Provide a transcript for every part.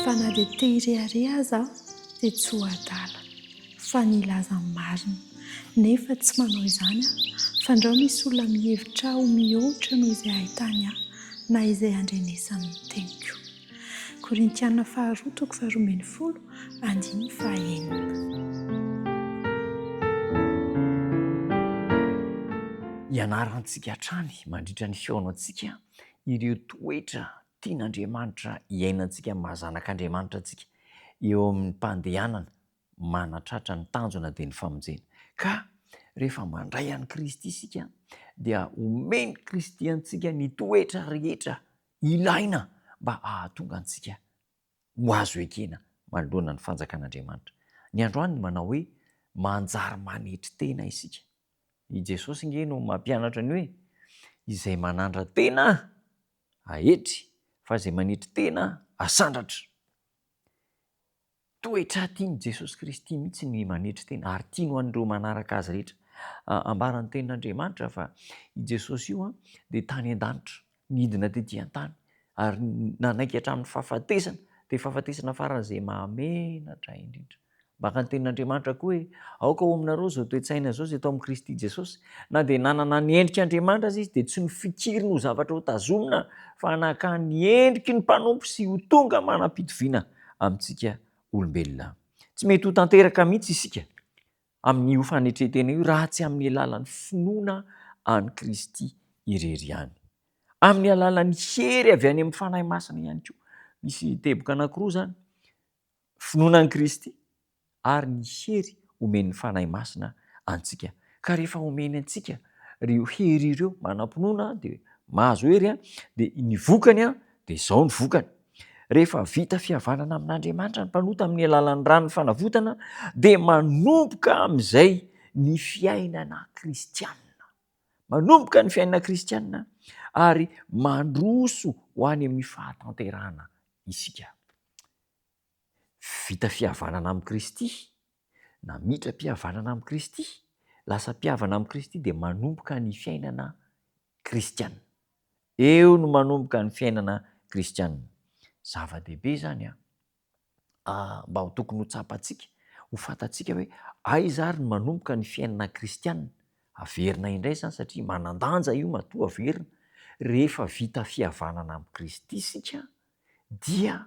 Fa na dia te hirehareha aza aho, dia tsy ho adala, fa ny hilaza ny marina. Nefa tsy manao izany aho, fandrao misy olona mihevitra ahy ho mihoatra noho izay ahitany ahy, na izay andrenesany ny teniko. Korintiana faharoa toko faharoa ambin'ny folo andininy fahaenina. Ianarantsika hatrany mandritra ny fihaonantsika ireo toetra tian'Andriamanitra hiainantsika amin'ny maha zanak'Andriamanitra antsika eo amin'ny mpandehanana manatratra ny tanjona dia ny famonjena. Ka rehefa mandray an'i Kristy isika dia omen'i Kristy antsika ny toetra rehetra ilaina mba hahatonga antsika ho azo ekena manoloana ny fanjakan'Andriamanitra. Ny androany ny manao hoe manjary manetry tena isika. I Jesosy nge no mampianatra ny hoe izay manandra-tena aetry fa izay manetry tena asandratra. Toetra tian'i Jesosy Kristy mihitsy ny manetry tena ary tiany ho an'ireo manaraka azy rehetra. Ambaran'ny tenin'Andriamanitra fa i Jesosy io dia tany an-danitra, nidina tety an-tany ary nanaiky hatramin'ny fahafatesana, dia fahafatesana faran'izay mahamenatra indrindra. Maka ny tenin'Andriamanitra koa hoe, Aoka ho aminareo izao toe-tsaina izao izay tao amin'i Kristy Jesosy. Na dia nanana ny endrik'Andriamanitra aza izy, dia tsy nofikiriny ho zavatra hotazomina, fa naka ny endriky ny mpanompo sy ho tonga manam-pitoviana amintsika olombelona. Tsy mety ho tanteraka mihitsy isika amin'io fanetren-tena io raha tsy amin'ny alalan'ny finoana an'i Kristy irery ihany. Amin'ny alalan'ny hery avy any amin'ny Fanahy Masina ihany koa. Misy teboka anankiroa izany. Finoana an'i Kristy ary ny hery omen'ny Fanahy Masina antsika. Ka rehefa omeny antsika ireo hery ireo, manam-pinoana dia mahazo hery, dia ny vokany dia izao ny vokany. Rehefa vita fihavanana amin'Andriamanitra ny mpanota amin'ny alalan'ny ran'ny fanavotana dia manomboka amin'izay ny fiainana kristianina. Manomboka ny fiainana kristianina ary mandroso ho any amin'ny fahatanterahana isika. Vita fihavanana amin'i Kristy, namindram-pihavanana amin'i Kristy, lasa mpihavana amin'i Kristy dia manomboka ny fiainana kristiana. Eo no manomboka ny fiainana kristiana. Zava-dehibe izany an! Mba ho tokony ho tsapantsika, ho fantatsika hoe aiza ary no manomboka ny fiainana kristiana. Averina indray izany satria manan-danja io matoa averina. Rehefa vita fihavanana amin'i Kristy isika dia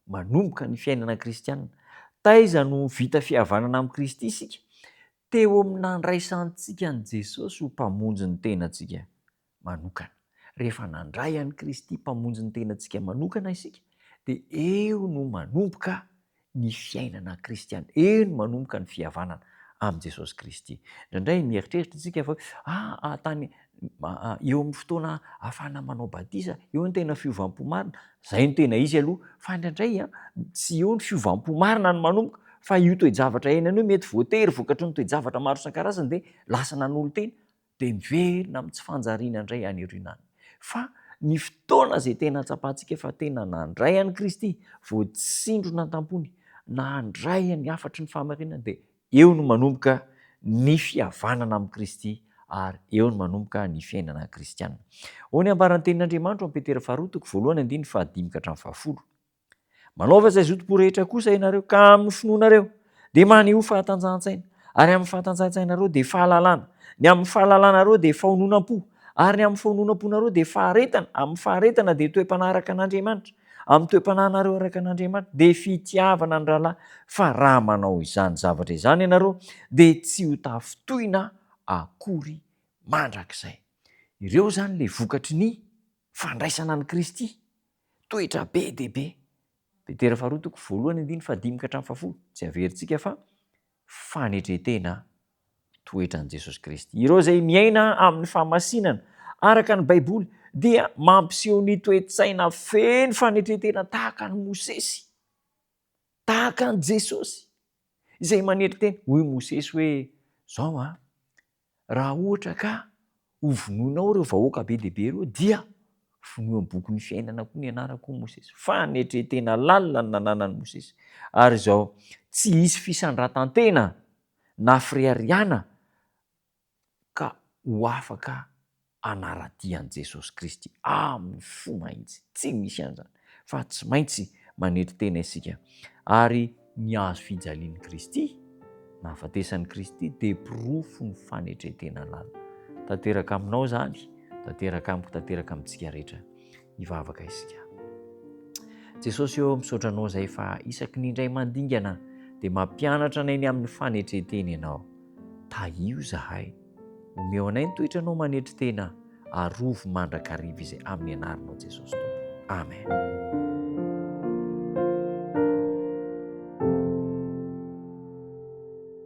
manomboka ny fiainana kristiana. Taiza no vita fihavanana amin'i Kristy isika? Teo amin'ny nandraisantsika an'i Jesosy ho Mpamonjy ny tenantsika manokana. Rehefa nandray an'i Kristy Mpamonjy ny tenantsika manokana isika dia eo no manomboka ny fiainana kristiana. Eo no manomboka ny fihavanana amin'i Jesosy Kristy. Indraindray mieritreritra isika fa hoe ah, tany eo amin'ny fotoana ahafahana manao batisa, eo no tena fiovam-po marina. Izay no tena izy aloha. Fa indraindray tsy eo ny fiovam-po marina no manomboka fa io toe-javatra iainana io mety voatery vokatry ny toe-javatra maro isan-karazany dia lasa nanolo-tena. dia miverina amin'ny tsy fanjariana indray any aoriana any. Fa ny fotoana izay tena hatsapantsika fa tena nandray an'i Kristy, voatsindrona an-tampony, nandray ny hafatry ny fahamarinana dia eo no manomboka ny fihavanana amin'i Kristy ary eo no manomboka ny fiainana kristiana. Hoy ny ambaran'ny tenin'Andriamanitra ao amin'ny Petera faharoa toko voalohany andininy fahadimy ka hatramin'ny fahafolo. Manaova izay zotom-po rehetra kosa ianareo, ka amin'ny finoanareo dia manehoa fahatanjahan-tsaina, ary amin'ny fahatanjahan-tsainareo dia fahalalana, ny amin'ny fahalalanareo dia fahononam-po, ary ny amin'ny fahononam-ponareo dia faharetana, amin'ny faharetana dia toe-panahy araka an'Andriamanitra, amin'ny toe-panahinareo araka an'Andriamanitra dia fitiavana ny rahalahy, fa raha manao izany zavatra izany ianareo dia tsy ho tafintohina akory mandrakizay. Ireo izany ilay vokatry ny fandraisana an'i Kristy. Toetra be dia be. Petera faharoa toko voalohany andininy fahadimy ka hatramin'ny fahafolo. Tsy averintsika fa fanetren-tena toetran'i Jesosy Kristy. Ireo izay miaina amin'ny fahamasinana araka ny Baiboly dia mampiseho ny toe-tsaina feno fanetren-tena tahaka an'i Mosesy, tahaka an'i Jesosy izay manetry tena. Hoy Mosesy hoe, Izao an, Raha ohatra ka ho vonoinao ireo vahoaka be dia be ireo dia vonoy amin'ny bokin'ny fiainana koa ny anarako hoy Mosesy. Fanetren-tena lalina no nananan'i Mosesy. Ary izao, tsy hisy fisandratan-tena na fireharehana ka ho afaka hanara-dia an'i Jesosy Kristy amin'ny fo mahitsy. Tsy misy an'izany. Fa tsy maintsy Manetry tena isika. Ary ny hazo fijalian'i Kristy, nahafatesan'i Kristy dia porofon'ny fanetren-tena lalina. Tanteraka aminao izany, tanteraka amiko, tanteraka amintsika rehetra. Hivavaka isika. Jesosy ô, misaotra Anao izay fa isaky ny indray mandingana dia mampianatra anay ny amin'ny fanetren-tena Ianao. Tahio izahay. Omeo anay ny toetranao manetry tena, arovy mandrakariva izay amin'ny anaranao Jesosy Tompo. Amen.